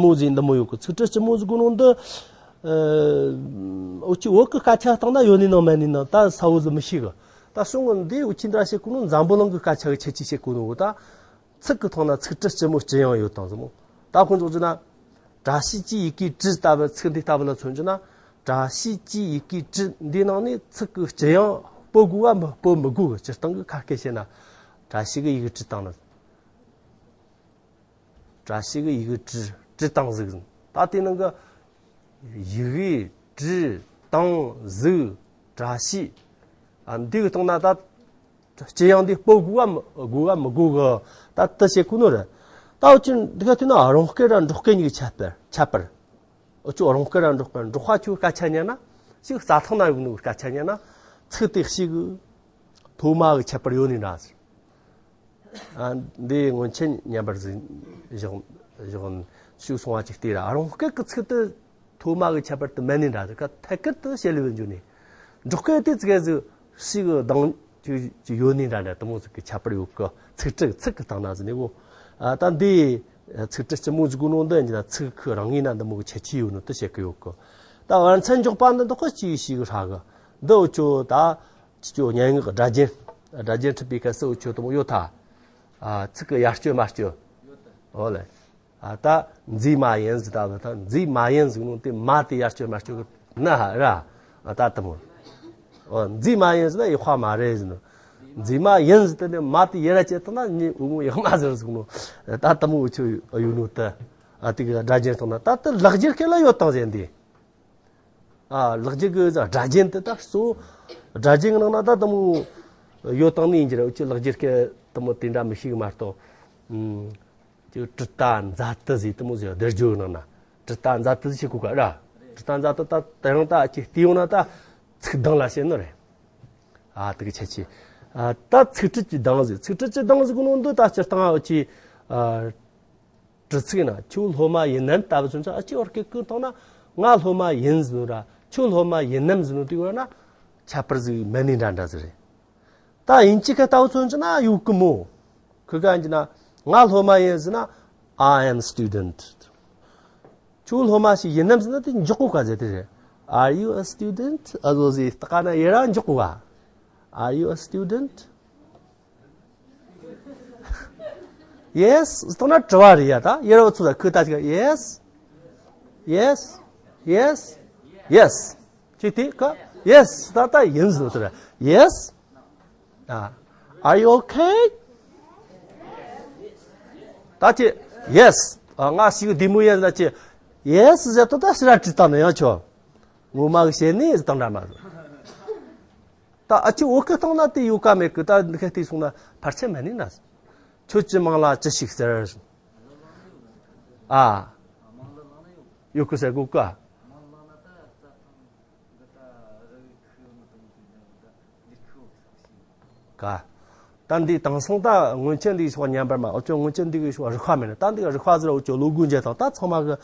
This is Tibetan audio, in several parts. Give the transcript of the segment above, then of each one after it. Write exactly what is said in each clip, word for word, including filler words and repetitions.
མོ་ཟིག་འདི་མོ་ཡོད་གི། ཚིག་འབྲུ་སྤྱི་མོ་ཟིག་གོ་ནོ་འདི། ཨ། འུ་ཅི་བོད་གི་སྐད་ཆ་བཏང་ན་ཡོད་ནི་ནང་མེད་ནི་ནང་ད་ས་བོ་ཟིག་མི་ཤེས་གི། ད་སོང་ངི་འདི་འུ་ཅི་འདྲ་བྱེད་གོ་ནོ་འཛམ་བུ་གླིང་གི་སྐད་ཆ་གི་ཁྱད་ཆོས་བྱེད་གོ་ནོ་གི་ད། ཚིག་གི་ཐོག་ན་ཚིག་འབྲུ་སྤྱི་མོ་སྤྱི་དབྱངས་ཡོད་དང་ཟིག་མོ། ད་ཁོང་ཚོ་བརྗོད་ན། བཀྲ་ཤིས་ཀྱི་ཡི་གེ་བཀྲ་ལྟ་བུ་ཚིག་འདི་ལྟ་བུ་ལ་མཚོན་རྒྱུ་ན། བཀྲ་ཤིས་ཀྱི་ཡི་གེ་བཀྲ་འདི་ནང་ནས་ཚིག་གི་སྤྱི་དབྱངས་སྤོ་དགོས་བ་མི་སྤོ་མི་དགོས་གི། སྤྱིར་བཏང་གི་ཁ་སྐད་བཤད་ན། བཀྲ་ཤིས་ཀྱི་ཡི་གེ་བཀྲ་བཏང་ན། བཀྲ་ཤིས་ཀྱི་ཡི་གེ་བཀྲ་བཀྲ་བཏང་ཟིག་ད་དེ་ནང་གི་ཡི་གེ་བཀྲ་བཏང་ཟིག་བཀྲ་ཤིས། ཨ། འདི་གི་སྟེང་ན་ད་སྤྱི་དབྱངས་འདི་སྤོ་དགོས་བ་མི་དགོས་བ་མི་དགོས་གི། ད་དེ་བྱེད་དགོས་ནོ་རེད། ད་འུ་ཅི་འདི་ག་དུས་ན་རང་སྐད་ར་འབྲོག་སྐད་གཉིས་ཀྱི་ཁྱད་པར་ཁྱད་པར། འུ་ཅོ་རང་སྐད་ར་འབྲོག་སྐད། འབྲོག་པ་ཆོ་སྐད་ཆ་ཉན་ན་ཞིག་རྩྭ་ཐང་ན་ཡོད་ནོ་སྐད་ཆ་ཉན་ན་ཚིག་དེ་ཞིག་གི་མཐོ་དམའ་གི་ཁྱད་པར་ཡོད་ནི་འདྲ་ཟེར། ཨ། འདི་སྔོན་ཆད་ཉན་པར་ཟིག་བཞག་བཞག་ཞུགས་སོང་བ་ཅིག་ལྟོས་ར། རང་སྐད་ཀྱི་ཚིག་དེ་མཐོ་དམའ་གི་ཁྱད་པར་དེ་མེད་ནི་འདྲ་ཟེར། ཁ་ཐད་ཀར་དུ་བཤད་ལེ་བའི་འཇུག་ནས། འབྲོག་སྐད་དེ་ཙི་གེ་ཟིག་ཞིག་གི་གདངས་ཅིག་ཅིག་ཡོད་ནི་འདྲ་འདྲ་དེ་མོ་ཟིག་གི་ཁྱད་པར་ཡོད་གི། ཚིག་འབྲུ་ཚིག་གི་སྟེང་ན་ཟེར་ནས་གོ། ཨ། ད་འདི་ཚིག་འབྲུ་སྤྱི་མོ་ཟིག་གོ་ནོ་འདི་ཡིན་ན་ཚིག་ཁོ་རང་ངོས་ན་འདི་མོ་གི་ཁྱད་ཆོས་ཡོད་ནོ་དེ་བཤད་གི་ཡོད་གི། ད་བར་མཚམས་འཇོག་པ་འདི་འདི་ཁོ་ཅིག་ཞིག་ཧྲ་གི། འདི་འུ་ཅོ་ད་ཅི་ཅོ་སྙན་ངག་སྒྲ་རྒྱན། སྒྲ་རྒྱན་འབྲི་བའི་སྐབས་སུ་འུ་ཅོ་དེ་མོ་ཡོད་ད། ཨ། ཚིག་གི་ཡར་སྐྱོད་མར་སྐྱོད། འོ་ལེ། ཨ། ད་མཛེས་མ་ཡིན་ཟེར་ད་བ་ད་མཛེས་མ་ཡིན་ཟེར་ནོ་དེ་མ་དེ་ཡར་སྐྱོད་མར་སྐྱོད་གི་ན་ཧ་ར། ཨ། ད་དེ་མོ། འོ། མཛེས་མ་ཡིན་ཟེར་ན་ཡག་པ་མ་རེད་ཟེར་ནོ། མཛེས་མ་ཡིན་ཟེར་དེ་ནས་མ་དེ་ཡར་ར་བཅད་བཏང་ན་ནི་འུ་མོ་ཡག་མ་ཟེར་ཟེར་ནོ། ད་དེ་མོ་འུ་ཆོ་ཡོད་ནོ་དེ། ཨ། དེ་གི་སྒྲ་རྒྱན་བཏང་ན་ད་དེ་ལེགས་སྦྱར་སྐད་ལ་ཡོད་དང་ཟེར་འདི། ཨ། ལེགས་སྦྱར་གི་སྒྲ་རྒྱན་དེ་ད་གཙོ་བོ་སྒྲ་རྒྱན་གི་ནང་ན་ད་དེ་མོ་ཡོད་དང་ནི་ཡིན་གྱི་རེད། འུ་ཆོ་ལེགས་སྦྱར་སྐད་དེ་མོ་དེ་འདྲ་མི་ཤེས་གི་མ་གཏོགས། ཨུམ། ཅིག་དྲི་ཏ་མཛའ་ཏི་ཟེར་དེ་མོ་ཟེར་སྡེར་སྦྱོར་ནང་ན་དྲི་ཏ་མཛའ་ཏི་ཟེར་གོ་ག་ར། དྲི་ཏ་མཛའ་ཏི་ད་དེ་རིང་ད་ཅིག་བལྟས་ཡོང་ན་ད་ཚིག་གདངས་ལ་བཤད་ནི་རེད། ཨ། དེ་གི་ཁྱད་ཆོས། ཨ། ད་ཚིག་འབྲུ་གི་གདངས་ཟེར། ཚིག་འབྲུ་གི་གདངས་ཟེར་གོ་ནོ་འདི་ད་སྤྱིར་བཏང་འུ་ཆོ། ཨ། དྲི་ཚིག་ན་ཁྱོད་སློབ་མ་ཡིན་ནམ་ལྟ་བུ་ཚུན་ཆད་ཨ་ཅེ་བར་གི་ཀུན་བཏང་ན་ང་སློབ་མ་ཡིན་ཟེར་ནོ་ར་ཁྱོད་སློབ་མ་ཡིན་ནམ་ཟེར་ནོ་དེ་བར་ན་ཁྱད་པར་ཟིག་མེད་ནི་འདྲ་འདྲ་ཟིག་རེད། ད་དབྱིན་ཇི་སྐད་ལྟ་བུ་ཚུན་ཆད་ན་ཡོད་གི་མོ། ཁི་ག་ཡིན་གྱི་ན་ང་སློབ་མ་ཡིན་ཟེར་ན། I am student. ཁྱོད་སློབ་མ་ཞིག་ཡིན་ནམ་ཟེར་ན་དེ་འཇོག་གོ་ག་ཟེར་དེ་རེད། Are you a student? ཨ་ཟོ་ཟིག་ད་ག་ན་ཡེ་ར་འཇོག་གོ་ག Are you a student? Yes. ཟེར་ན་དྲི་བ་རེད་ཡ། ད་ཡེ་ར་བ་ཚོ་ད་ཁོས་ད་ཅིག Yes. Yes. Yes. Yes. ཅིག་དེ་ཁ་Yes. ད་ད་ཡིན་ཟེར་དེ་རེད། Yes. ཨ། Are you okay? ད་ཅི་Yes. ཨ། ང་ཞིག་བདེ་མོ་ཡིན་ཟེར་ན་ཅི། Yes ཟེར་ཏོ་ད་ཕྱི་ར་དྲིས་ད་ནི་ཡང་ཆོག་ངོ་མ་གི་བཤད་ནི་ཟེར་དང་འདྲ་མ་ཟེར། ད་ཨ་ཅི་འོ་ཁི་སྟེང་ན་དེ་ཡོད་ཀ་མེད་ཀི། ད་འདི་ཁ་དེ་སོང་ན་ཕལ་ཆེར་མེད་ནི་ན། ཁྱོད་ཀྱི་མིང་ལ་ཅི་ཞིག་ཟེར། ཨ། ཡོད་ཀི་ཟེར་གོ་ཀ་ཀ་ད་འདི་དེང་སང་ད་སྔོན་ཆད་འདི་ཕྱོགས་ཉམས་པར་མ། འུ་ཅོ་སྔོན་ཆད་འདི་གི་ཕྱོགས་རིག་པ་མེད་ན། ད་འདི་གི་རིག་པ་ཟེར་འུ་ཅོ་ལོ་དགུ་འཇལ་དང་ད་ཚང་མ་གི་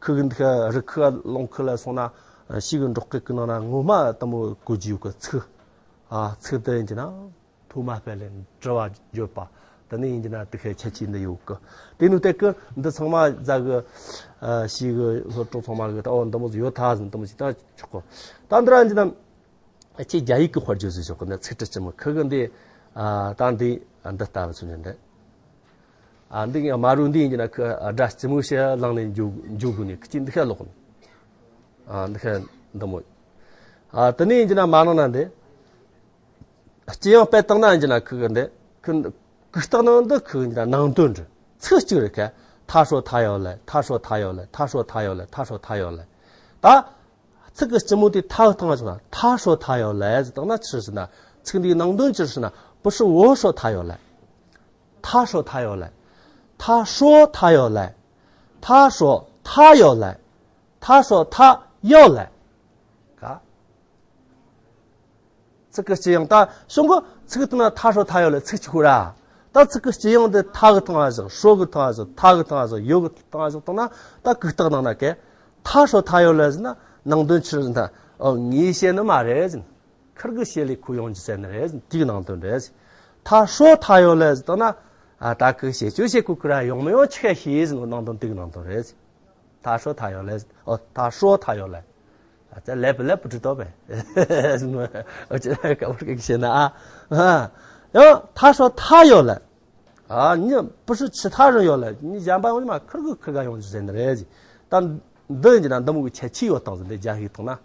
ཁུ་གི་འདི་གི་རི་ཁུ་ལུང་ཁུ་ལ་སོང་ན་ཤི་གི་འབྲོག་སྐད་གི་ནང་ན་ངོ་མ་དེ་མོ་གོ་རྒྱུ་ཡོད་གི། ཚིག་ཨ། ཚིག་དེ་ཡིན་གྱི་ན་ཐོག་མ་དཔེ་ལས་དྲི་བ་བརྗོད་པ། དེ་ནས་ཡིན་གྱི་ན་དེ་གི་ཁྱད་ཆོས་འདི་ཡོད་གི། དེ་ནི་དེ་གི་འདི་ཚང་མ་ཟ་གི། ཨ། ཤི་གི་སློབ་གྲོགས་ཚང་མ་གི་ད་འོ་འདི་མོ་ཟིག་ཡོད་ཐ་ཟིན་འདི་མོ་ཟིག་ད་ཆོག་གི། ད་འདི་ར་ཡིན་གྱི་ན། ཨ། ཁྱེད་རྒྱ་ཡིག་གི་དཔེར་བརྗོད་ཟིག་ཆོག་གི་ན། ཚིག་འབྲུ་སྤྱི་མོ་ཁི་གི་འདི། ཨ། ད་འདི་འདི་ལྟ་བུ་ཚུལ་འདི། ཨ། འདི་ཡང་མ་རུ་འདི་ཡིན་གྱི་ན་ཁི་སྒྲ་སྤྱི་མོ་ཞེས་བླངས་ནས་འཇུག་འཇུག་དགོས་ནས་ཁི་ཅི་འདི་ཁ་ལོག་ནས། ཨ། འདི་ཁ་འདི་མོ། ཨ། དེ་ནས་ཡིན་གྱི་ན་མ་ནང་ན་འདི། སྤྱི་ཡང་དཔེ་བཏང་ན་ཡིན་གྱི་ན་ཁི་གི་འདི། ཁི། གི་རྟགས་ནང་འདི་ཁི་གི་ཡིན་གྱི་ན་ནང་དོན་འདྲི། ཚིག་གཅིག་རེད་ཁ། ཐ་ཧྲོ་ཐ་ཡོ་ལེ། ཐ་ཧྲོ་ཐ་ཡོ་ལེ། ཐ་ཧྲོ་ཐ་ཡོ་ལེ། ཐ་ཧྲོ་ཐ་ཡོ་ལེ། ད། ཚིག་གི་སྤྱི་མོ་དེ་ཐ་གི་སྟེང་ང་བཞག་ན་ཐ་ཧྲོ་ཐ་ཡོ་ལེ་ཟེར་བཏང་ན་ཅི་རེད་ཟེར་ན། ཚིག་འདིའི་ནང་དོན་ཅི་རེད་ཟེར་ན། 不是我说他要来。他说他要来。他说他要来。他说他要来。他说他要来。 ག་ཚིག་གི་སྤྱི་དབྱངས་ད་གཞུང་གི་ཚིག་དེ་ན་他说他要来 ཚིག་གཅིག་པོ་ར། ད་ཚིག་གི་སྤྱི་དབྱངས་དེ་ཐ་གི་སྟེང་ང་བཞག 说གི་སྟེང་ང་བཞག་ཐ་གི་སྟེང་ང་བཞག་ཡོ་གི་སྟེང་ང་བཞག་བཏང་ན་ད་གི་རྟགས་ནང་ན་ག 他说他要来 ཟེར་ན་ནང་དོན་ཕྱིར་ཟེར་ན། ཨོ། ངས་བཤད་ནི་མ་རེད་ཟེར། ཁིར་གི་བཤད་ལས་ཁོ་ཡོང་རྒྱུ་ཟེར་ནི་རེད་ཟེར། དེ་གི་ནང་དོན་རེད་ཟེར། 他说他要来 ཟེར་བཏང་ན། ཨ། ད་གི་བཤད་རྒྱུ་བཤད་ཁོ་ཁོ་ར་ཡོང་མི་ཡོང་ཆི་ཤེས་ཟེར་ནོ་ནང་དོན་དེ་གི་ནང་དོན་རེད་ཟེར། 他说他要来，哦，他说他要来。啊，这来不来不知道呗。我觉得搞不这个现在啊，啊，然后他说他要来，啊，你不是其他人要来，你先把我妈可个可个用是真的来的。但等你那那么个前期要当着那家里头呢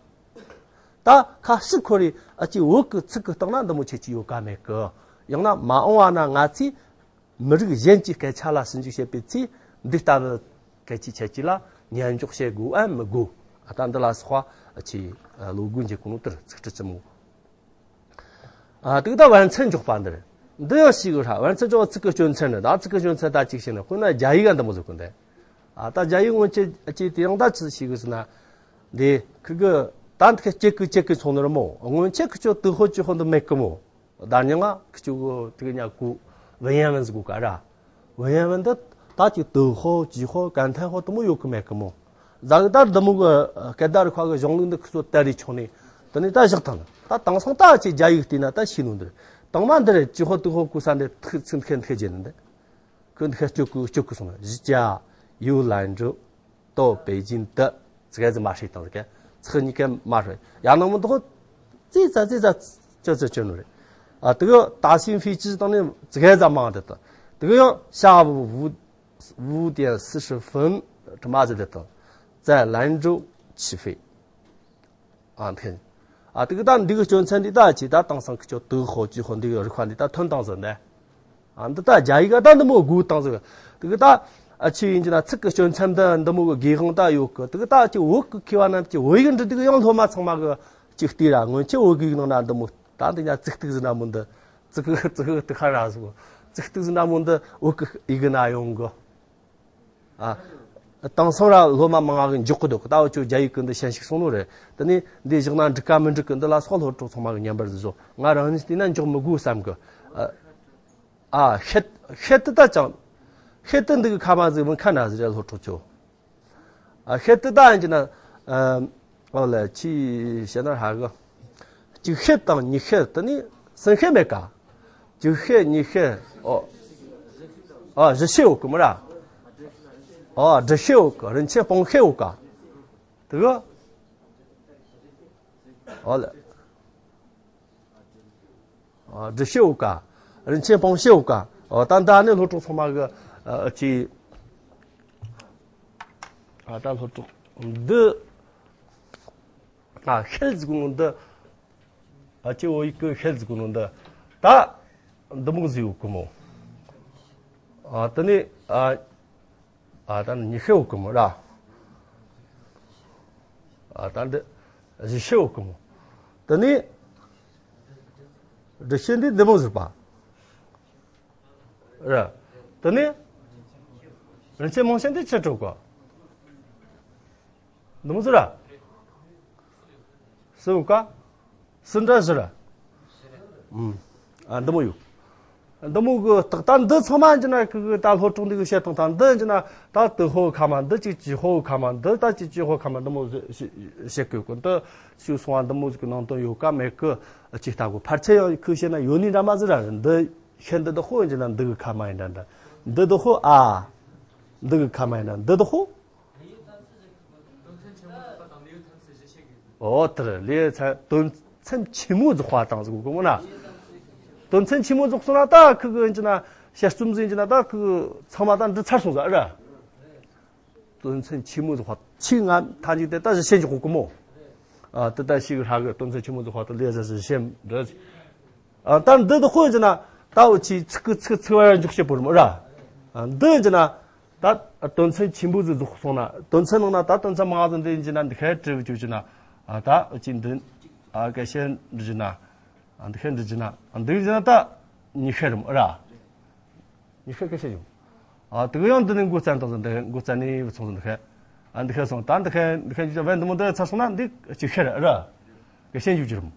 ，ད་ཁ་ཤི་ཁོ་རེ་ཨ་ཅེ་བོད་ཀྱི་ཚིག་གི་སྟེང་ན་འདི་མོ་ཁྱད་ཀྱི་ཡོད་ག་མེད་གི། ཡང་ན་མ་འོངས་བ་ན་ང་ཚོས་མི་རིགས་གཞན་གྱི་སྐད་ཆ་ལ་ཞིབ་འཇུག་བྱེད་པའི་ཚེ་འདི་ལྟ་བུ་སྐད་ཆའི་ཁྱད་ཀྱི་ལ་ཉན་འཇོག་བྱེད་དགོས་ཨེ་མི་དགོས། ཨ་ད་འདི་ལ་སོགས་པ་ཨ་ཅེ་ལོ་དགུ་འཇལ་གོ་ནོ་དེར་ཚིག་ཁྲི་ཅི་མོ། ཨ་དེ་གི་ད་བན་ཚན་འཇོག་པ་འདིར་འདི་ཡང་ཞིག་གི་ར་བན་ཚན་འཇོག་ཚིག་གི་སྐྱོན་ཚན་ནི་ད་ཚིག་གི་སྐྱོན་ཚན་ད་ཅིག་བྱས་ན་དཔེར་ན་རྒྱ་ཡིག་ག་འདི་མོ་བཟོ་གི་འདི། ཨ་ད་རྒྱ་ཡིག་སྔོན་ཆད་ཨ་ཅེ་དེ་ཡང་ད་ཅི་ཞིག་གི་ཟེར་ན། འདི་ཁི་གི་ད་འདི་ཁ་ཅིག་གི་ཅིག་གི་ཚོང་ནོར་མོ་སྔོན་ཆད་ཁི་ཆོ་དུ་ཧོ་ཅི་ཧོ་འདི་མེད་གི་མོ། ད་ཉི་ང་ཁི་ཆོ་གི་དེ་གི་ཉ་གུ་文言文ཟེར་གོ་ག་ར།文言文འདི་ད་ཅིག་དུ་ཧོ་ཅི་ཧོ་感叹号དུ་མོ་ཡོད་གི་མེད་གི་མོ། ཟ་གི་ད་འདི་མོ་གི་སྐད་བརྡ་རིག་པ་གི་གཞུང་ལུགས་འདི་ཁི་ཆོ་དར་རི་ཆོག་ནི། དེ་ནི་ད་བཞག་ཐང་ད་དེང་སང་ད་ཅིག་རྒྱ་ཡིག་བལྟས་ན་ད་ཤེས་ནོ་འདིར། དང་མ་འདིར་ཅི་ཧོ་དུ་ཧོ་གུ་ས་འདི་ཐིག་ཚིག་འདི་ཁ་འདི་ཁ་བརྗེད་ནི་འདི། ཁོས་འདི་ཁ་སྐྱོ་གི་སྐྱོ་གི་སོང་ན་གཞི་ཅ་ཡུ་ལན་ཀྲུའུ་ཏོ་པེ་ཅིན་ཏི་ཙི་ག་ཙི་མ་ཧྲི་དང་ཙི་ག་ཚིག་གཉིས་ཀ་མ་ཧྲི་ཡང་ན་མོ་འདི་ཧོ་ཙི་ཙ་ཙི་ཙ་ཅོ་ཅོ་ཅོ་ནོ་རེད། ཨ་དེ་གི་ད་ཤིན་ཧྥི་ཅི་དང་ནི་ཙི་ག་ཙ་མང་དེ་དང་དེ་གི་ཡང་ཤ་བུ་བུ་བུ་དེ་སི་ཧྲི་ཧྥུན་དྲི་མ་ཟི་དེ་དང་ཙ་ལན་ཀྲུའུ་ཆི་ཧྥེ། ཨ་འཐེན། ཨ་དེ་གི་ད་འདི་གི་སྐྱོན་ཚན་འདི་ད་ཅི་ད་དེང་སང་ཁི་ཆོ་དུ་ཧོ་ཅི་ཧོ་འདི་གི་རིག་པ་འདི་ད་ཐོན་དང་ཟེར་ནས། ཨ་འདི་ད་རྒྱ་ཡིག་ག་ད་འདི་མོ་དགོས་དང་ཟེར། དེ་གི་ད་ཨ་ཆི་ཡིན་གྱི་ན་ཚིག་གི་སྐྱོན་ཚན་འདི་འདི་མོ་གི་དགོས་དབང་ད་ཡོད་གི། དེ་གི་ད་ཅི་བོད་གི་མཁས་པ་རྣམས་ཀྱི་བོད་ཡིག་འབྲི་དུས་ཡང་སློབ་མ་ཚང་མ་གི་ཅིག་བལྟས་ར་སྔོན་ཆད་བོད་གི་ཡིག་ནང་ན་འདི་མོ་ད་འདི་ཉ་ཙིག་ཏིག་ཟེར་ན་མོ་འདི་ཙིག་གི་ཙིག་གི་ཏི་ཁ་ར་ཟེར་གོ། ཙིག་ཏིག་ཟེར་ན་མོ་འདི་བོད་གི་ཡིག་གི་ན་ཡོང་གི། ཨ། དེང་སང་ར་སློབ་མ་མང་ང་གི་འཇོག་གི་འདུག་ད་འུ་ཆོ་རྒྱ་ཡིག་གི་འདི་ཞན་ཞིག་སོང་ནོ་རེད། དེ་ནས་འདི་བཞག་ན་འགྲིག་ག་མི་འགྲིག་གི། འདི་ལ་སོགས་སློབ་གྲོགས་ཚང་མ་གི་ཉན་པར་བཟོ། ང་རང་ཉིད་བལྟས་ན་འཇོག་མི་དགོས་བསམ་གི། ཨ། ཨ་ཤད་ཤད་དེ་ད་ཅང་། ཤད་དེ་འདི་གི་ཁ་མ་ཟིག་མི་ཁ་ན་ཟིག་རེད་སློབ་གྲོགས་ཚོ། ཨ་ཤད་དེ་ད་ཡིན་གྱི་ན། ཨ། ཨོ་ལེ་ཆི་ཤད་ན་ཧ་གི། གཅིག་ཤད་དང་གཉིས་ཤད་དེ་ནི་གསུམ་ཤད་མེད་ཀ། གཅིག་ཤད་གཉིས་ཤད། ཨོ། ཨ་བཞི་ཤད་ཡོད་གི་མོ་ར། ཨོ་བཞི་ཤད་ཡོད་གི། 人称方式ཤད་ཡོད་ཀ། དེ་གི། ཨོ་ལེ། ཨ་བཞི་ཤད་ཡོད་ཀ། 人称方式ཤད་ཡོད་ཀ། ཨོ་ད་ད་ནི་སློབ་གྲོགས་ཚང་མ་གི། ཨ་ཅི། ཨ་ད་སློབ་གྲོགས་འདི། ཨ་ཤད་ཟེར་གོ་ནོ་འདི། ཨ་ཅེ་བོད་ཡིག་གི་ཤད་ཟེར་གོ་ནོ་འདི། ད་འདི་མོ་ཟིག་ཡོད་གི་མོ། ཨ་དེ་ནས་ཨ་ཨ་ད་ནི་གཉིས་ཤད་ཡོད་གི་མོ་ར། ཨ་ད་འདི་བཞི་ཤད་ཡོད་གི་མོ། དེ་ནས་བཞི་ཤད་འདི་འདི་མོ་ཟིག་པ། ར། དེ་ནས་人称方式འདི་ཅི་སྤྲོད་གོ། འདི་མོ་ཟིག་ར། སུ་ཡོད་ཀ། སུ་འདྲ་ཟིག་ར། ཨུམ། ཨ་འདི་མོ་ཡོད། འདི་མོ་གི་རྟགས་ད་འདི་ཚང་མ་ཡིན་གྱི་ན་གི་གི་ད་སློབ་གྲོགས་འདི་གི་བཤད་སྟངས་དང་འདི་ཡིན་གྱི་ན་ད་དུ་ཧོ་ཁ་མ་འདི་ཅིག་ཅི་ཧོ་ཁ་མ་འདི་ད་ཅིག་ཅི་ཧོ་ཁ་མ་འདི་མོ་ཟིག་བཤད་གི་གོ། འདི་ཞུ་སོང་བ་འདི་མོ་ཟིག་གི་ནང་དོན་ཡོད་ཀ་མེད་གི་ཅིག་ལྟ་གོ། ཕལ་ཆེར་ཡང་ཁུ་བཤད་ན་ཡོད་ནི་འདྲ་མ་ཟིག་ར། འདི་ཤད་འདི་དུ་ཧོ་ཡིན་གྱི་ན་འདི་གི་ཁ་མ་ཡིན་འདྲ་འདྲ། འདི་དུ་ཧོ་ཨ། འདི་གི་ཁ་མ་ཡིན་ན་འདི་དུ་ཧོ། ཨོ་དེར་ལས་ཚན་དོན་ཚན་ཆེན་མོ་རྫོགས་པ་དང་ཟེར་གོ་མོ་ན། དོན་ཚན་ཆེན་མོ་རྫོགས་སོང་ན་ད་ཁུ་གི་ཡིན་གྱི་ན་དཔྱད་རྩོམ་ཟིན་གྱི་ན་ད་ཁུ་གི་ཚང་མ་ད་འདི་ཚར་སོང་ཟེར་ར། དོན་ཚན་ཆེན་མོ་རྫོགས་པ་ཆེས་ང་ཐ་འཇུག་དེ་ད་གཞི་ཤེས་འཇོག་གོ་མོ། ཨ་དེ་ད་ཤི་གི་ཧྲ་གི་དོན་ཚན་ཆེན་མོ་རྫོགས་པ་ད་ལས་ཟེར་གཞི་ཤེས་འདྲ། ཨ་ད་འདི་དུ་ཧོ་ཡིན་གྱི་ན་ད་འུ་ཆི་ཚིག་གི་ཚིག་ཚིག་བར་འཇོག་བྱེད་པོ་ར་མོ་ར། ཨ་འདི་ཡིན་གྱི་ན། ད་དོན་ཚན་ཆེན་པོ་ཟིག་རྫོགས་སོང་ན་དོན་ཚན་ནང་ན་ད་དོན་ཚན་མང་ཟིག་འདི་ཡིན་གྱི་ན་འདི་ཁའི་བྲིས་བཅུག་གྱི་ན། ཨ་ད་ཅི་འདི་ཨ་གལ་ཤེས་འདི་གྱི་ན། ཨ་འདི་ཁའི་འདི་གྱི་ན་ཨ་འདི་གྱི་ན་ད་ཉི་ཤེས་རེད་མོ་ར། ཉི་ཤེས་གལ་ཤེས་ཡོང་། ཨ་དེ་གི་ཡང་འདི་ནི་འགོ་བཙན་དང་ཟིག་འདི་འགོ་བཙན་ནི་བུ་ཚོང་ཟིག་འདི་ཁའི། ཨ་འདི་ཁའི་སོང་ད་འདི་ཁའི་འདི་ཁའི་འཇུག་བས་འདི་མོ་འདི་ཚར་སོང་ན་འདི་ཅི་ཤེས་རེད་ར། གལ་ཤེས་འཇུག་རྒྱུ་རེད་མོ།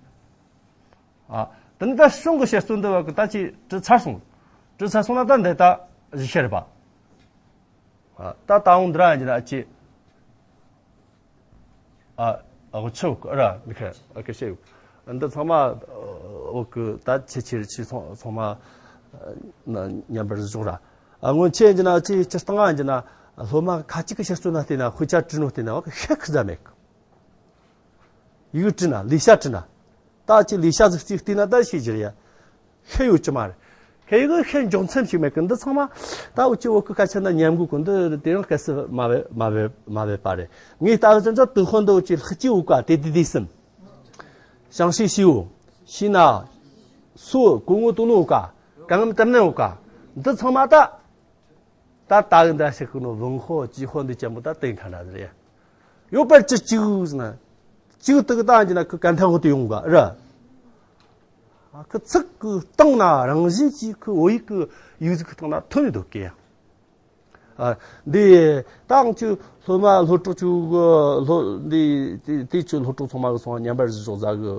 ཨ། དེ་ནི་ད་གཞུང་གི་བཤད་རྩོམ་འདི་བ་གི་ད་ཅི་བྲིས་ཚར་སོང་། བྲིས་ཚར་སོང་ན་ད་འདི་ད་གཞི་ཤེས་རེད་པ། ཨ། ད་ད་འོང་འདི་ར་ཡིན་གྱི་ན་ཅི། ཨ། ཨ་གོ་ཆོག་ར་མི་ཁ་ཨ་ཁ་ཤེས་ཡོད། འདི་ཚང་མ་འོ་གི་ད་ཆེ་ཆེར་ཆེ་ཚང་ཚང་མ་ཉམས་པར་བཞག་ར། ཨ་སྔོན་ཆད་ཡིན་གྱི་ན་ཅི་སྤྱིར་བཏང་ཡིན་གྱི་ན་ སློབ་མ་ཁ་ཅིག་གི་ཕྱིར་བརྩོན་ན་བལྟས་ན། དཔེ་ཆ་བྲིས་ནོ་བལྟས་ན་བ་གི་ཤེས་ཁུ་ཟ་མེད་གི། ཡིག་བྲིས་ན། ལས་བྱ་བྲིས་ན། ད་ཅི་ལས་བྱ་ཟིག་རྩིས་བལྟས་ན་ད་ཤེས་རྒྱུ་རེད་ཡ། ཤེས་ཡོད་ཀྱི་མ་རེད། ཁྱེད་ཡིག་ཤེས་འཇོག་མཚམས་ཤིག་མེད་གི། འདི་ཚང་མ་ད་འུ་ཅི་བོད་གི་སྐད་ཆ་ན་ཉམས་དགོས་གི། འདི་དེ་རིང་སྐད་སྲིད་མ་བེ་མ་བེ་མ་བེ་པ་རེད། ངས་ད་གི་ཙམ་ཙམ་དུས་ཧོན་འདི་འུ་ཅི་ལྷག་ཅི་འུ་ཀ་དེ་དེ་དེ་སིམ། ཞང་ཤེས་ཤིའུ། ཤི་ན། སུ་གོ་ངོ་དུ་ནོ་འུ་ཀ་གང་ཏར་ནེ་འུ་ཀ་འདི་ཚང་མ་ད། ད་ད་གི་འདྲ་ཞིག་གི་ནོ་文化ཅི་ཧོན་འདི་ཅན་པོ་ད་དེང་ཁ་ན་རེད། ཡོད་པར་ཅི་ཅིག་ཟེར་ན། ཅིག་དུ་གི་ད་ཅི་ན་ཁུ་གན་ཐང་ཧོ་དུ་ཡོང་ག་ར། ཁུ་ཚིག་གི་སྟེང་ན་རང་བཞིན་གྱིས་ཁུ་བོད་ཡིག་གི་ཡིག་གཟུགས་ཀྱི་སྟེང་ན་ཐོན་འདུག་གི། ཨ། འདི་ད་ང་ཚོའི་སློབ་མ་སློབ་ཕྲུག་ཚོ་གི་སློབ་འདི་དེ་དེ་ཚོའི་སློབ་ཕྲུག་ཚང་མ་གི་སོང་མཉམ་པར་གཟིགས་ཕྱོགས་ཟ་གི་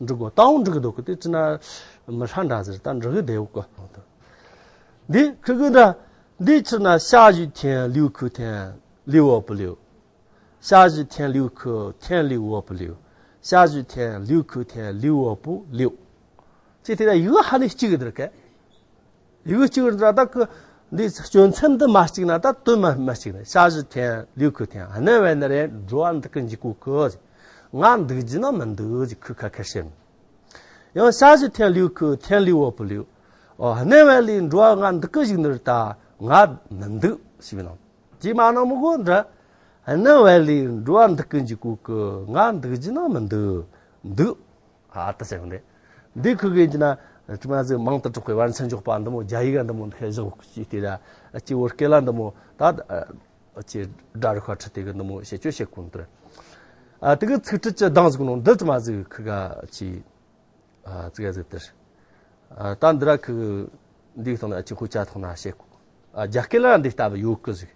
འགྲིག་གོ། ད་འོང་འགྲིག་གི་འདུག་གི། དེ་ཅི་ན་མི་ཧྲ་འདྲ་ཟེར་ད་འགྲིག་གི་བསྡད་ཡོད་གི། འདི་ཁུ་གི་འདྲ། འདི་ཕྱིར་ན་下雨天留口天，留我不留。下雨天留口，天留我不留。下雨天留口天，留我不留。 ཅེས་དེ་ལ་ཡིག་ཧ་ནས་གཅིག་གི་འདིར་གས། ཡིག་གཅིག་གི་འདིར་ད་ཁུ་འདི་སྐྱོན་ཚན་འདི་མ་གཅིག་ན་ད་དོན་མ་མ་གཅིག་ན། 下雨天留口天། གནམ་བལ་ནི་རེད་འགྲོ་བ་འདི་གི་འཇིག་གོ་གི། ང་འདུག་རྒྱུ་ན་མི་འདུག་ཅེས་ཁུ་ཁ་ཁ་བཤད། ཡང་下雨天留口天，留我不留། ཨོ། གནམ་བལ་ལས་འགྲོ་བ་ང་འདུག་གི་བཞུགས་ནི་རེད་ད་ང་མི་འདུག་ཞེས་པའི་ནང་། ཅི་མ་ནང་མི་གོ་འདྲ། གནམ་བལ་ལས་འགྲོ་བ་འདུག་གི་འཇིག་གོ་གི། ང་འདུག་རྒྱུ་ན་མི་འདུག་འདུག་ཨ་ད་ཟེར་བ་འདི། འདི་ཁུ་གི་ཡིན་གྱི་ན་ཅི་མ་ཟིག་མང་དུ་གྲགས་པའི་བར་མཚམས་འཇོག་པ་འདི་མོ། རྒྱ་ཡིག་ག་འདི་མོ་འདི་བཞག་ཅིག་དེ་ལ་ཅི་བོད་སྐད་ལ་འདི་མོ་ད་ཅི་སྒྲ་རིག་པ་ཁྲིད་དེ་གི་འདི་མོ་བཤད་སྤྱོད་བྱེད་དགོས་འདུག་ཨ་དེ་གི་ཚིག་ཁྲིད་ཀྱི་གདངས་ཟིག་ནོ་འདི་ཅི་མ་ཟིག་ཁུ་ག་ཅི། ཨ་ཙི་ག་ཟིག་དེར། ཨ་ད་འདི་ར་ཁུ་འདི་གི་ཐོག་ན་ཅི་ཁུ་ཆ་ཐོག་ན་བཤད་གོ། ཨ་རྒྱ་སྐད་ལ་འདི་ལྟ་བུ་ཡོད་གི་ཟིག་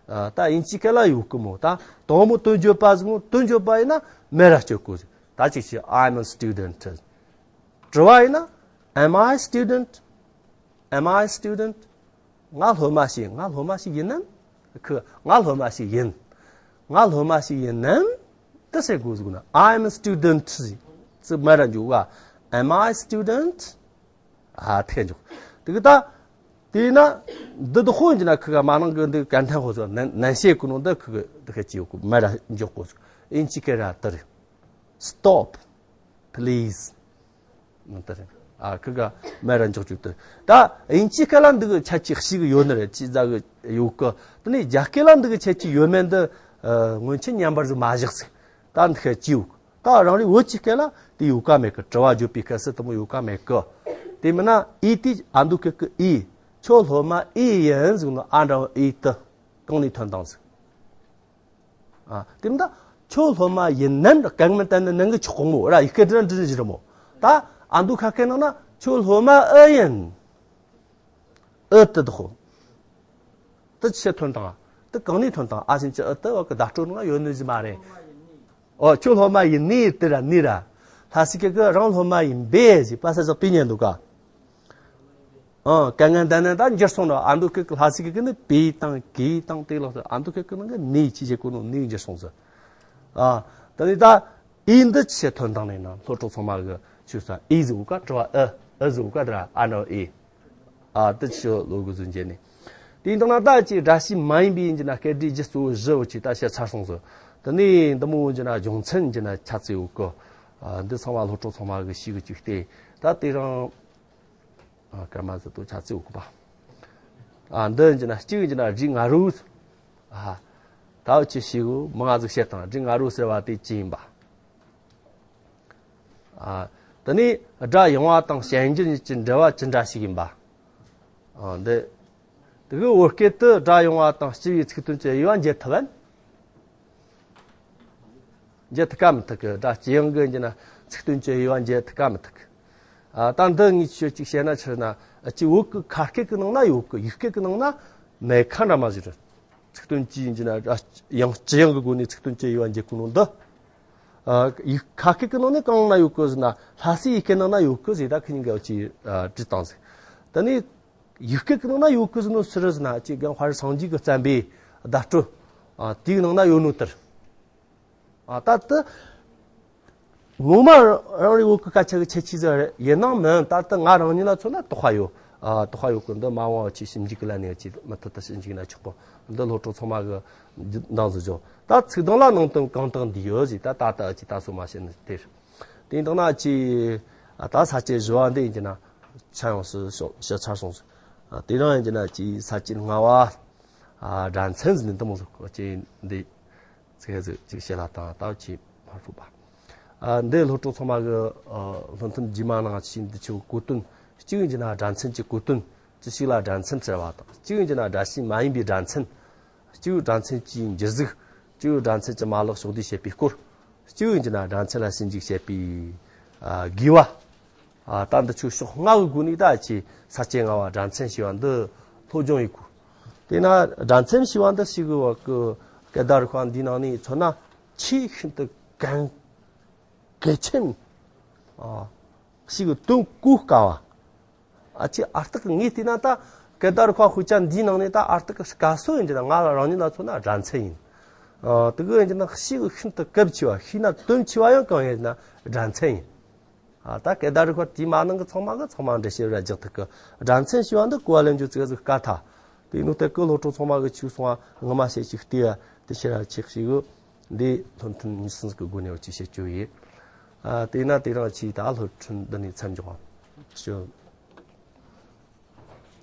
ཨ་ད་དབྱིན་ཇི་སྐད་ལ་ཡོད་གི་མོ། ད་དང་མོ་དོན་བརྗོད་པ་ཟིག་མོ། དོན་བརྗོད་པ་ཡིན་ན་མེ་ར་སྤྱོད་གོ་ཟིག་ད་ཅིག་ཅི། I'm a student། དྲི་བ་ཡིན་ན། Am I a student? Am I a student? ང་སློབ་མ་ཞིག་ང་སློབ་མ་ཞིག་ཡིན་ནམ། ཁུ་ང་སློབ་མ་ཞིག་ཡིན། ང་སློབ་མ་ཞིག་ཡིན་ནམ། དེ་ཟེར་དགོས་ཟིག་ན། I'm a student ཟིག་ཙི་མ་ར་འཇུག་ག Am I a student? ཨ་ཐེ་འཇུག་དེ་གི་ད། དེས་ན། འདི་དུ་ཧོན་གྱི་ན་ཁུ་ག་མ་ནང་གི་འདི་གན་ཐན་ཧོ་ཟོ་ནན་ཤེ་ཀུ་ནོ་འདི་ཁུ་གི་འདི་ཁ་ཅི་ཡོད་གི་མ་ར་འཇུག་གོ་ཟིག་ཨིན་ཅི་ཀེ་ར་དར། Stop, please. ཨ་ཁུ་ག་མེ་ར་འཇོག་བཅུག་ཏུ། ད་དབྱིན་ཇི་སྐད་ལ་འདི་གི་ཁྱད་ཆོས་ཤིག་ཡོད་ནི་རེད། ཅི་ཟ་གི་ཡོད་གི། དེ་ནས་རྒྱ་སྐད་ལ་འདི་གི་ཁྱད་ཆོས་ཡོད་མེད་འདི་སྔོན་ཆད་མཉམ་པར་ཟིག་མ་བཞག་ཟིག་ད་འདི་ཁ་ཅི་ཡོད་གི། ད་རང་རེ་བོད་ཀྱི་སྐད་ལ་དེ་ཡོད་ཀ་མེད་གི། དྲི་བ་བརྗོད་པའི་སྐད་སུ་དེ་མོ་ཡོད་ཀ་མེད་གི། དེ་མིན་ན་ཨི་དེ་ཨ་མདོ་སྐད་གི་ཨི། ཁྱོད་སློབ་མ་ཨི་ཡིན་ཟིག་ནོ་ཨ་འདྲ་བོ་ཨི་དེ་གང་ནས་ཐོན་དང་ཟིག་ཨ་དེ་མིན་ད་ཁྱོད་སློབ་མ་ཡིན་ནམ་གང་མིན་ད་ནི་ནང་གི་ཆོག་གོ་མོ་ར། ཡི་གེ་དྲན་དྲན་བཞི་ར་མོ། ད་ཨ་མདོ་ཁ་སྐད་ནང་ན་ཁྱོད་སློབ་མ་ཨི་ཡིན། ཨི་དེ་དོ་ཧོ། དེ་ཆི་ཐོན་དང་། དེ་གང་ནས་ཐོན་དང་། ཨ་ཞིན་ཅི་ཨི་དེ་བ་གི་བརྡ་སྤྲོད་ནང་ཡོད་ནི་ཟིག་མ་རེད། ཨོ་ཁྱོད་སློབ་མ་ཡིན་ནི་དེ་ར་ནི་ར། ལྷ་སའི་སྐད་གི་རང་སློབ་མ་ཡིན་པས་ཟིག་པ་ས་ཟག་པི་ཉན་འདུག་ག་ཨང་། དཀའ་ངལ་འདི་ནི་ད་འགྱུར་སོང་ནོ། ཨ་མདོ་སྐད་ཀྱི་ལྷ་སའི་སྐད་ཀྱི་ནི་པི་དང་གི་དང་དེ་ལོག་ཨ་མདོ་སྐད་ཀྱི་ནང་གི་ནི་ཅི་བྱེད་གོ་ནོ་ནི་འགྱུར་སོང་ཟིག་ཨ་ད་ནི་ད་ཨི་འདི་ཆི་ཐོན་དང་ནི་ན་སློབ་གྲོགས་ཚང་མ་གི་ཆུ་ས་ཨི་ཟིག་ག་དྲི་བ་ཨི་ཨི་ཟིག་ག་དྲ་ཨ་ནོ་ཨི། ཨ་དེ་ཆི་ལོ་གི་ཟིན་རྗེས་ནི། དེ་འདང་ན་ད་ཅི་སྒྲ་ཤི་མ་ཡིན་པའི་འཇི་ན་སྐད་སྒྲའི་རྒྱུ་གཙོ་བོ་བཞི་བོ་ཅི་ད་བཤད་ཚར་སོང་ཟིག་དེ་ནི་འདི་མོ་འཇི་ན་སྦྱོང་ཚན་འཇི་ན་ཆ་ཚེ་ཡོད་གི། ཨ་འདི་ཚང་མ་སློབ་གྲོགས་ཚང་མ་གི་ཤི་གི་བཅུག་སྟེ་ད་དེ་རང་། ཨ་སྐར་མ་ཟིག་ཏུ་ཆ་ཚིག་འུག་པ། ཨ་འདི་འཇི་ན་གཅིག་འཇི་ན་རིགས་ང་རུ། ཨ་ད་འུ་ཅི་ཞིག་མི་ང་ཟིག་བཤད་དང་། རིགས་ང་རུ་ཟེར་བ་དེ་ཅི་ཡིན་པ། ཨ་དེ་ནས་སྒྲ་ཡངས་པ་དང་ཞན་འགྱུར་གཉིས་ཀྱི་འབྲེལ་བ་ཅི་འདྲ་ཞིག་ཡིན་པ། ཨ་འདི། དེ་གི་བོད་སྐད་དུ་སྒྲ་ཡངས་པ་དང་སྤྱི་བའི་ཚིག་དོན་གྱི་དབྱེ་བ་འབྱེད་ཐུབ་བམ། འབྱེད་ཐུབ་ཀ་མི་ཐུབ་ཀི། སྒྲ་ཇི་ཡང་གི་འཇི་ན་ཚིག་དོན་གྱི་དབྱེ་བ་འབྱེད་ཐུབ་ཀ་མི་ཐུབ་ཀི། ཨ་ད་འདི་ངས་ཆོས་གཅིག་བཤད་ན་ཆི་ན་ཨ་ཅི་བོད་ཀྱི་ཁ་སྐད་ཀྱི་ནང་ན་ཡོད་ཀི། ཡིག་སྐད་ཀྱི་ནང་ན་མེད་ཁ་འདྲ་མ་ཟིག་རེད། ཚིག་དོན་གྱི་འཇི་ན་ཨ་ཡང་ཇི་ཡང་གི་སྒོ་ནས་ཚིག་དོན་གྱི་དབྱེ་བ་འབྱེད་ཀྱི་ནང་འདི། ཨ་ཡིག་ཁ་སྐད་ཀྱི་ནང་ནས་གང་ན་ཡོད་ཀི་ཟེར་ན་ལྷ་སའི་ཡིག་སྐད་ནང་ན་ཡོད་ཀི་ཟེར། ད་ཁི་ཉིན་ག་ཅི་ཨ་བྲིས་བཏང་ཟིག་དེ་ནས། ཡིག་སྐད་ཀྱི་ནང་ན་ཡོད་ཀི་ཟེར་ནོ་སུ་རེད་ཟེར་ན་ཅིག་གང་དཔལ་སངས་རྒྱས་ཀྱི་བསྟན་པའི་བརྡ་སྤྲོད། ཨ་དེའི་ནང་ན་ཡོད་ནོ་དེར། ཨ་ད་དེ་ངོ་མ་རང་རེ་བོད་ཀྱི་སྐད་ཆ་གི་ཁྱད་ཆོས་ཟིག་རེད། ཡིན་ནའང་མིན་ད་དེ་ང་རང་ཉིད་ལ་མཚོན་ན་དོགས་པ་ཡོད། ཨ་དོགས་པ་ཡོད་གི། འདི་མ་འོངས་པ་ཆེས་ཞིབ་འཇུག་གི་ལ་ནས་ཅི་མུ་མཐུད་དུ་ཞིབ་འཇུག་ན་ཆོག་གོ། འདི་སློབ་ཕྲུག་ཚང་མ་གི་འདང་ཟིག་འཇོག་ད་ཚིག་དོན་ལ་ནང་དོན་གང་དག་འདུས་ཡོད་ཟིག་ད་ད་ལྟ་ཅི་ད་སོ་མ་བཤད་ནི་དེ་རེད། དེ་ཡིན་དང་ན་ཅི་ཨ་ད་ས་བཅད་བཞི་བ་འདི་ཡིན་གྱི་ན་ཆ་ཡོང་སྲིད་ཤོག་ཤ་ཚར་སོང་ཟིག་ཨ་དེ་རིང་ཡིན་གྱི་ན་ཅི་ས་བཅད་ལྔ་བ་ཨ་སྒྲ་མཚན་ཟིག་འདི་འདི་མོ་ཟིག་ཅི་འདི། ཚིག་ཧེ་ཟིག་ཅིག་བཤད་ལ་དང་ད་ཅི་མ་ཧྲུག་པ། ཨ་འདི་སློབ་ཕྲུག་ཚང་མ་གི་ཨ་སློབ་ཐུན་རྗེས་མ་ནང་ཆེས་འདི་ཆེ་བའི་གོ་དོན། གཅིག་ཡིན་གྱི་ན་སྒྲ་མཚན་གྱི་གོ་དོན། ཅི་ཞིག་ལ་སྒྲ་མཚན་ཟེར་བ་དང་། གཅིག་ཡིན་གྱི་ན་སྒྲ་བྱས་མ་ཡིན་པའི་སྒྲ་མཚན། གཅིག་སྒྲ་མཚན་གྱི་འགྱུར་གཟུགས། གཅིག་སྒྲ་མཚན་གྱི་མ་ལག་ཕྱོགས་བསྡུས་བྱེད་པའི་སྐོར། གཅིག་ཡིན་གྱི་ན་སྒྲ་མཚན་ལ་ཞིབ་འཇུག་བྱེད་པའི་ཨ་དགོས་པ། ཨ་ད་འདི་ཆོ་ཕྱོགས་ལྔ་གི་སྒོ་ནས་ད་ཅི་ས་བཅད་ལྔ་བ་སྒྲ་མཚན་ཞེས་པ་འདི་སློབ་སྦྱོང་ཡེད་དགོས། དེས་ན་སྒྲ་མཚན་ཞེས་པ་འདི་ཞིག་གི་བ་གི་སྐད་བརྡ་རིག་པ་འདིའི་ནང་ནས་མཚོན་ན་ཆེས་ཤིན་ཏུ་གལ་གལ་ཆེན་ཨ་ཞིག་གི་དོན་གོ་དཀའ་བ། ཨ་ཅི་ཨ་རྟག་གི་ངས་བལྟས་ན་ད་སྐད་བརྡ་རིག་པ་དཔེ་ཆ་འདིའི་ནང་ནས་ད་ཨ་རྟག་གི་སྐལ་བཟང་ཡིན་གྱི་ན་ང་ལ་རང་ཉིད་ལ་མཚོན་ན་སྒྲ་མཚན་ཡིན། ཨ་དེ་གི་ཡིན་གྱི་ན་ཞིག་གི་ཤིན་ཏུ་གལ་ཆེ་བ། ཤེས་ན་དོན་ཆེ་བ་ཡང་གང་ཡིན་ན་སྒྲ་མཚན་ཡིན། ཨ་ད་སྐད་བརྡ་རིག་པ་དེའི་མ་ནང་གི་ཚང་མ་གི་ཚང་མ་འགྲེལ་བཤད་ར་རྒྱག་ཐུབ་གི། སྒྲ་མཚན་ཞེས་པ་འདི་གོ་བ་ལེན་རྒྱུ་ཙིག་ཟིག་དཀའ་ཐལ། དེ་ནོ་དེ་གི་སློབ་ཕྲུག་ཚང་མ་གི་ཆུ་སོང་བ་ངོ་མ་བཤད་ཅིག་ལྟོས་ཡ། དེ་ཕྱིར་ར་ཆེག་ཞིག་གི་འདི་སློབ་ཐུན་གཉིས་གསུམ་གི་སྒོ་ནས་བ་ཅིག་བཤད་རྒྱུ་ཡིན། ཨ་དེས་ན་དེ་རིང་ཆེས་ད་སློབ་ཐུན་འདི་ནས་མཚམས་འཇོག་ཞུ།